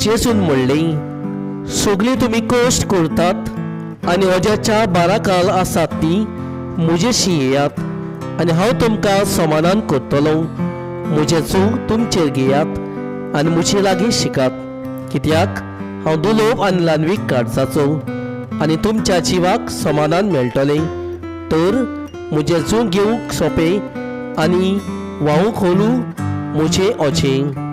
जेजून म्हणलें, सगळीं तुमी कश्ट करतात आनी वज्याच्या बाराकाल आसात ती म्हजेशी येयात आनी हांव तुमकां समाधान करतलो. म्हजें जूं तुमचेर घेयात आनी म्हजे लागीं शिकात, कित्याक हांव दुलोब आनी ल्हानवीक काळजाचो आनी तुमच्या जिवाक समाधान मेळटलें. तर म्हजें जूं घेवंक सोंपें आनी व्हांवूंक होलू म्हजें ओजें.